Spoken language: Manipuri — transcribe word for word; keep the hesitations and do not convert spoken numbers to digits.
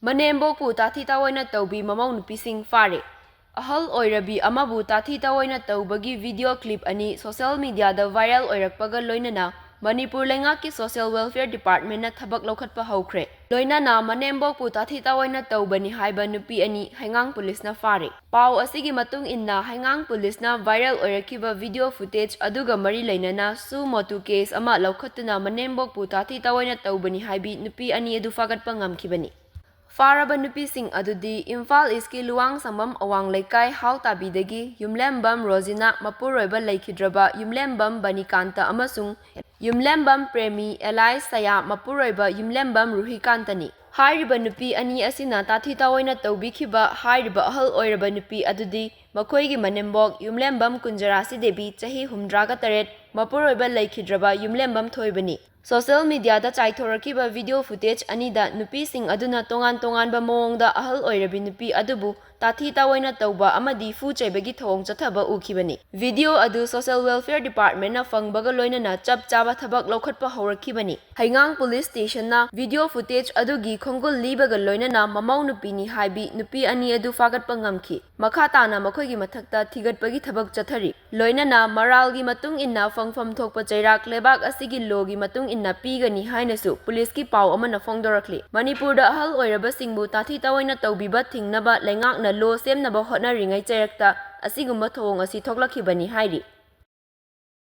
ꯃꯅꯦꯝꯕꯣꯛꯄꯨ ꯇꯥꯊꯤ ꯇꯥꯑꯣꯏꯅ ꯇꯧꯕꯤ ꯃꯃꯧ ꯅꯨꯄꯤꯁꯤꯡ ꯐꯥꯔꯦ꯫ ꯑꯍꯜ ꯑꯣꯏꯔꯕꯤ ꯑꯃꯕꯨ ꯇꯥꯊꯤ ꯇꯥꯑꯣꯏꯅ ꯇꯧꯕꯒꯤ video clip ꯑꯅꯤ social media ꯗ viral ꯑꯣꯏꯔꯛꯄꯒ ꯂꯣꯏꯅꯅ ꯃꯅꯤꯄꯨꯔ ꯂꯩꯉꯥꯛꯀꯤ social welfare department ꯅ ꯊꯕꯛ ꯂꯧꯈꯠꯄ ꯍꯧꯈ꯭ꯔꯦ꯫ ꯂꯣꯏꯅꯅ ꯃꯅꯦꯝꯕꯣꯛꯄꯨ ꯇꯥꯊꯤ ꯇꯥꯑꯣꯏꯅ ꯇꯧꯕꯅꯤ ꯍꯥꯏꯕ ꯅꯨꯄꯤ ꯑꯅꯤ ꯍꯩꯉꯥꯡ ꯄꯨꯂꯤꯁꯅ ꯐꯥꯔꯦ꯫ ꯄꯥꯎ ꯑꯁꯤꯒꯤ ꯃꯇꯨꯡ ꯏꯟꯅ ꯍꯩꯉꯥꯡ ꯄꯨꯂꯤꯁꯅ viral ꯑꯣꯏꯔꯛꯈꯤꯕ video footage ꯑꯗꯨꯒ ꯃꯔꯤ ꯂꯩꯅꯅ suo motu case ꯑꯃ ꯂꯧꯈꯠꯇꯨꯅ ꯃꯅꯦꯝꯕꯣꯛꯄꯨ ꯇꯥꯊꯤ ꯇꯥꯑꯣꯏꯅ ꯇꯧꯕꯅꯤ ꯍꯥꯏꯕꯤ ꯅꯨꯄꯤ ꯑꯅꯤ ꯑꯗꯨ ꯐꯥꯒꯠꯄ ꯉꯝꯈꯤꯕꯅꯤ꯫ ꯐꯥꯔꯕ ꯅꯨꯄꯤꯁꯤꯡ ꯑꯗꯨꯗꯤ ꯏꯝꯐꯥꯜ ꯏꯁꯀꯤ ꯂꯨꯋꯥꯡꯁꯪꯕꯝ ꯑꯋꯥꯡ ꯂꯩꯀꯥꯏ ꯍꯥꯎ ꯇꯥꯕꯤꯗꯒꯤ ꯌꯨꯝꯂꯦꯝꯕꯝ ꯔꯣꯖꯤꯅꯥ, ꯃꯄꯨꯔꯣꯏꯕ ꯂꯩꯈꯤꯗ꯭ꯔꯕ ꯌꯨꯝꯂꯦꯝꯕꯝ ꯕꯅꯤꯀꯥꯟꯇ ꯑꯃꯁꯨꯡ ꯌꯨꯝꯂꯦꯝꯕꯝ ꯄ꯭ꯔꯦꯃꯤ ꯑꯦꯂꯥꯏꯁ ꯁꯌꯥ, ꯃꯄꯨꯔꯣꯏꯕ ꯌꯨꯝꯂꯦꯝꯕꯝ ꯔꯨꯍꯤꯀꯥꯟꯇꯅꯤ꯫ ꯍꯥꯏꯔꯤꯕ ꯅꯨꯄꯤ ꯑꯅꯤ ꯑꯁꯤꯅ ꯇꯥꯊꯤ ꯇꯥꯑꯣꯏꯅ ꯇꯧꯕꯤꯈꯤꯕ ꯍꯥꯏꯔꯤꯕ ꯑꯍꯜ ꯑꯣꯏꯔꯕ ꯅꯨꯄꯤ ꯑꯗꯨꯗꯤ ꯃꯈꯣꯏꯒꯤ ꯃꯅꯦꯝꯕꯣꯛ ꯌꯨꯝꯂꯦꯝꯕꯝ ꯀꯨꯟꯖꯔꯥꯁꯤ ꯗꯦꯕꯤ, ꯆꯍꯤ ꯍꯨꯝꯗ꯭ꯔꯥꯒ ꯇꯔꯦꯠ, ꯃꯄꯨꯔꯣꯏꯕ ꯂꯩꯈꯤꯗ꯭ꯔꯕ ꯌꯨꯝꯂꯦꯝꯕꯝ ꯊꯣꯏꯕꯅꯤ꯫ Social media ꯗ ꯆꯥꯏꯊꯣꯔꯛꯈꯤꯕ video footage ꯑꯅꯤꯗ ꯅꯨꯄꯤꯁꯤꯡ ꯑꯗꯨꯅ ꯇꯣꯉꯥꯟ ꯇꯣꯉꯥꯟꯕ ꯃꯑꯣꯡꯗ ꯑꯍꯜ ꯑꯣꯏꯔꯕꯤ ꯅꯨꯄꯤ ꯑꯗꯨꯕꯨ ꯇꯥꯊꯤ ꯇꯥꯑꯣꯏꯅ ꯇꯧꯕ ꯑꯃꯗꯤ ꯐꯨ ꯆꯩꯕꯒꯤ ꯊꯧꯑꯣꯡ ꯆꯠꯊꯕ ꯎꯈꯤꯕꯅꯤ꯫ Video ꯑꯗꯨ social welfare department ꯅ ꯐꯪꯕꯒ ꯂꯣꯏꯅꯅ ꯆꯞ ꯆꯥꯕ ꯊꯕꯛ ꯂꯧꯈꯠꯄ ꯍꯧꯔꯛꯈꯤꯕꯅꯤ꯫ ꯍꯩꯉꯥꯡ police station ꯅ video footage ꯑꯗꯨꯒꯤ ꯈꯣꯡꯒꯨꯜ ꯂꯤꯕꯒ ꯂꯣꯏꯅꯅ ꯃꯃꯧ ꯅꯨꯄꯤꯅꯤ ꯍꯥꯏꯕꯤ ꯅꯨꯄꯤ ꯑꯅꯤ ꯑꯗꯨ ꯐꯥꯒꯠꯄ ꯉꯝꯈꯤ꯫ ꯃꯈꯥ ꯇꯥꯅ ꯃꯈꯣꯏꯒꯤ ꯃꯊꯛꯇ ꯊꯤꯒꯠꯄꯒꯤ ꯊꯕꯛ ꯆꯠꯊꯔꯤ꯫ ꯂꯣꯏꯅꯅ ꯃꯔꯥꯜꯒꯤ ꯃꯇꯨꯡ ꯏꯟꯅ ꯐꯪꯐꯝ ꯊꯣꯛꯄ ꯆꯩꯔꯥꯛ ꯂꯩꯕꯥꯛ ꯑꯁꯤꯒꯤ law ꯒꯤ ꯃꯇꯨꯡ ꯏꯟꯅ ꯄꯤꯒꯅꯤ ꯍꯥꯏꯅꯁꯨ ꯄꯨꯂꯤꯁꯀꯤ ꯄꯥꯎ ꯑꯃꯅ ꯐꯣꯡꯗꯣꯔꯛꯂꯤ꯫ ꯃꯅꯤꯄꯨꯔꯗ ꯑꯍꯜ ꯑꯣꯏꯔꯕꯁꯤꯡꯕꯨ ꯇꯥꯊꯤ ꯇꯥꯑꯣꯏꯅ ꯇꯧꯕꯤꯕ ꯊꯤꯡꯅꯕ ꯂꯩꯉꯥꯛꯅ law ꯁꯦꯝꯅꯕ ꯍꯣꯠꯅꯔꯤꯉꯩ ꯆꯩꯔꯛꯇ ꯑꯁꯤꯒꯨꯝꯕ ꯊꯧꯑꯣꯡ ꯑꯁꯤ ꯊꯣꯛꯂꯛꯈꯤꯕꯅꯤ ꯍꯥꯏꯔꯤ꯫